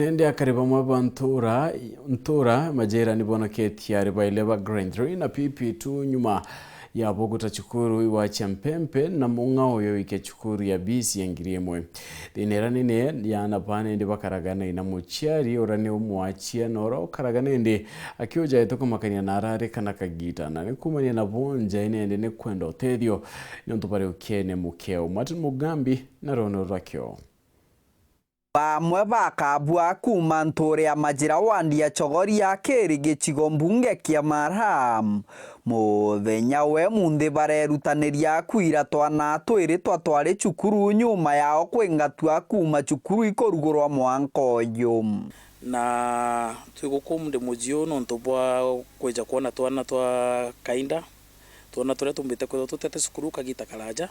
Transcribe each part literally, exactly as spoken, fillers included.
Indi akari bamwe ba ntura, ntura majirani bonoketie ari baile ba Grade three na P P two nyuma ya bo guta cukuru iwa cia Mpempe na mung'ao yo ike cukuru ya B C ya ngiri imwe. Thina iria nene ya ana bana indi bakaragana ina muciari uria ni umwe wa ciana uria ukaraga nindi akiuja itukumakania na arari kana kagita, na ni kumania na bo nja indi ni kwenda utethio niuntu bari ukiene mukeo. Martin Mugambi na rwono rwakio. Bamwe bakabua kuuma ntuure ya Majira wandi ya Chogoria kiri gicigo mbunge kia Mara. Muthenya we munthi barerutaniria kwira twana twiri twa twari cukuru nyuma yao kwingatua kuuma cukuru ikurugurwa mwanka uyu. Na twi guku ndi mujiu nontu bwa kwija kwona twana twa kainda, twana turia tumbite kwithirwa tutete cukuru kagita karaja,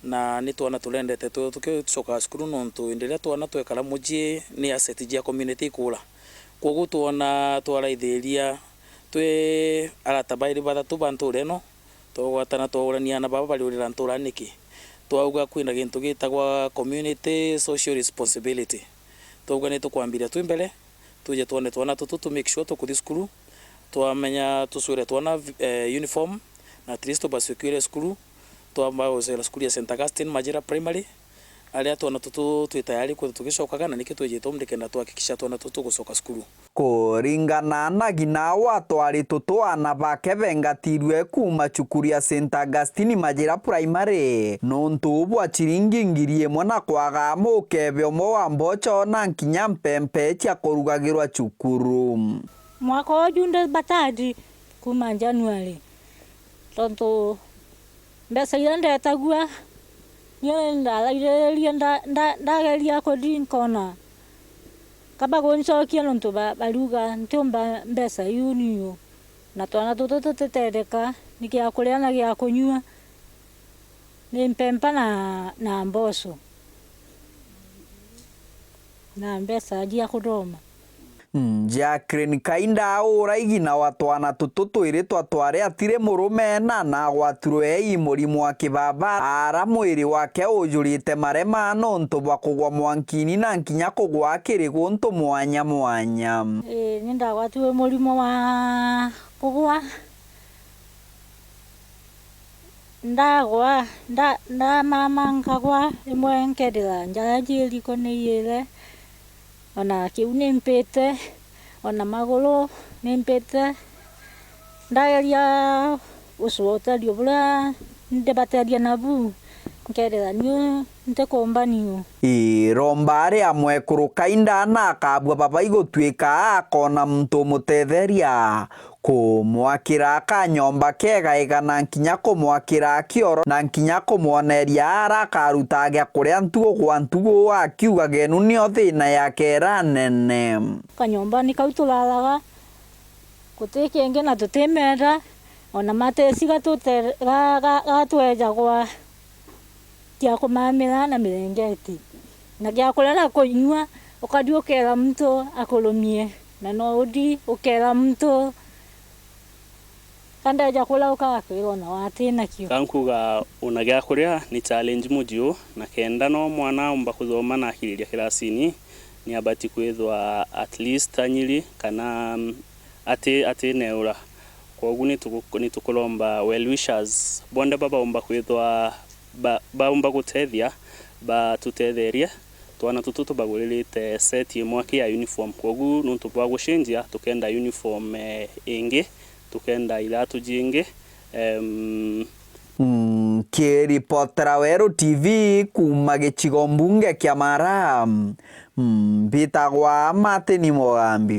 na ni twana turendete tu-, tukicoka cukuru nontu indi iria twana twekara mucii ni asset cia community ikura. Kwogu twona twaraithiria twi arata bairi bathatu ba ntuura ino, twagwatana twaurania na baba bariurira ntuura niki. Twauga kwina gintu gitagwa community social responsibility. Twauga ni tukwambiria twi mbere, twije twone twana tutu tu make sure tukuthi cukuru, twamenya tucwire twana, eh, uniform, na at least tubacwikire cukuru, twamba gucwira cukuru ya Saint Augustine Majira Primary, aria twana tutu twi tayari kwithirwa tugicokaga, na nikio twijite umu nikenda tuhakikisha twana tutu tugucoka cukuru. Kuringana na ng'ina wa twari tutu, ana bake bengatirue kuuma cukuru ya Saint Augustine Majira Primary, nontu bwa ciringi ngiri imwe na kwaga mukebe umwe wa mboco na nkinya mpempe cia kurugagirwa cukuru. Mwaka uju ndi batadi kuuma January, tontu mbeca iria ndetagua, ni ndarairiririe nda-, nda-, ndageria kuthi nkona kaba guncokia, nontu ba-, bariuga ntiumba mbeca iu niu, na twana tutu tutitetheka, ni gia kuria na gia kunyua, ni mpempa na, na mboco, na mbeca cia kuthoma. Jacqueline Kainda, uraigina wa twana tutu twiri twa twari atiri murume, na nagwatirwe i murimo wa kibaba, ara mwiri wake ujurite marema nontu bwa kugwa mwankini na nkinya kugwa kiri guntu mwanya mwanya. Ii, ni ndagwatirwe murimo wa kugwa. Ndagwa, nda-, ndamama nkagwa, rimwe nkethira njara ciiri ko ni iire, ona kiu ni mpite, ona maguru ni mpite. Ndageria gucua uteethio buria ndibateethia nabu, nkethira niu ntikumba niu. Iromba ria mwekuru Kainda na akabua baba igutwika akona muntu umutetheria. Kumwakira kanyomba kega igana, nkinya kumwakira kioro, na nkinya kumwoneria ara akaruta gia kuria ntugu gwa ntugu, akiuga genu nio thina yake ira nene. Kanyomba ni kau turaraga, guti kingi na tutimenda, ona mateciga tute-, ga-, ga-, gatwejagwa. Gia kumamira na mirengeti, na gia kuria na kunyua, ukathi ukeera muntu akurumie, na no uthi ukeera muntu, ka ndeja kuria ukakwira ona wati nakio. Ka nkuga una gia kuria ni challenge mujiu, na kenda no mwana aumba kuthoma na akiriria kirasini, ni abati kwithwa at least anyiri kana, mm, ati, atineura. Kwogu nituku-, nitukuromba well wishers bonthe babaumba kwithwa ba-, baumba gutethia, batutetherie. Twana tutu tubaguririte set imwe aki ya uniform. Kwogu nuntu bwa gucenjia, tukenda uniform, eh, ingi, tukenda iratu jingi. Em, Nkiripotera Weru T V kuuma gicigo mbunge kia Mara, mbitagwa Martin Mugambi.